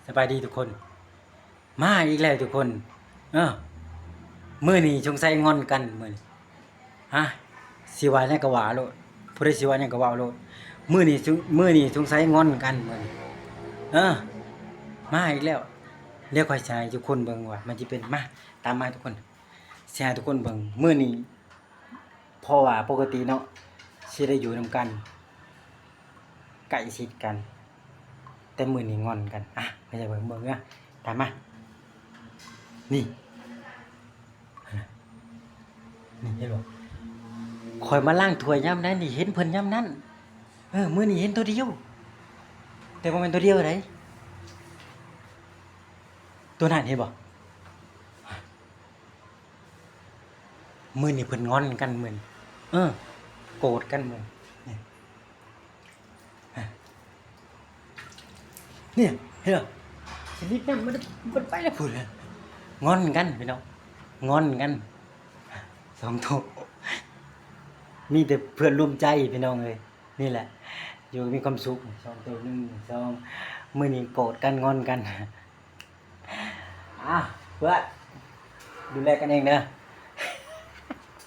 ສະບາຍດີທຸກຄົນ ມາອີກແລ້ວທຸກຄົນ. ເອີ ມື້ນີ້ສົງໄສງອນກັນມື້ນີ້ ຮະ ຊິວ່າຫຍັງກໍວ່າໂລດ ຜູ້ໃດຊິວ່າຫຍັງກໍເວົ້າໂລດ. ມື້ນີ້ ມື້ນີ້ສົງໄສງອນກັນມື້ນີ້ ເອີ ມາອີກແລ້ວ. ດຽວຂ້ອຍຊິໃຫ້ທຸກຄົນເບິ່ງວ່າມັນຊິເປັນ ມາ ຕາມມາທຸກຄົນ ຊິໃຫ້ທຸກຄົນເບິ່ງມື້ນີ້ ເພາະວ່າປົກກະຕິເນາະ ຊິໄດ້ຢູ່ນຳກັນ ໃກ້ຊິດກັນ ແຕ່ມື້ນີ້ງອນກັນ. ອະ ໃຫ້ເບິ່ງ ເບິ່ງເດີ ຕາມມາ ນີ້ ນີ້ເຫັນບໍ່? ຂ້ອຍມາລ້າງຖ້ວຍຍາມໃດນີ້ ເຫັນເພິ່ນຍາມນັ້ນ. ເອີ ມື້ນີ້ເຫັນໂຕດຽວ ແຕ່ບໍ່ແມ່ນໂຕດຽວໃດ ໂຕນັ້ນເຫັນບໍ່? ມື້ນີ້ເພິ່ນງອນກັນມື້ນີ້ ເອີ ໂກດກັນມື້ນີ້ ນີ້ ເຫັນບໍ່? ຊະນິດນັ້ນມັນ ມັນໄປແລ້ວພຸ້ນ ງອນກັນພີ່ນ້ອງ ງອນກັນສອງໂຕ. ມີແຕ່ເພື່ອນລວມໃຈພີ່ນ້ອງເອີຍ ນີ້ແຫຼະ ຢູ່ມີຄວາມສຸກ ສອງໂຕ ໜຶ່ງ ສອງ ມື້ນີ້ໂກດກັນງອນກັນ. ອ່າ ເພື່ອນ ດູແລກັນເອງເດີ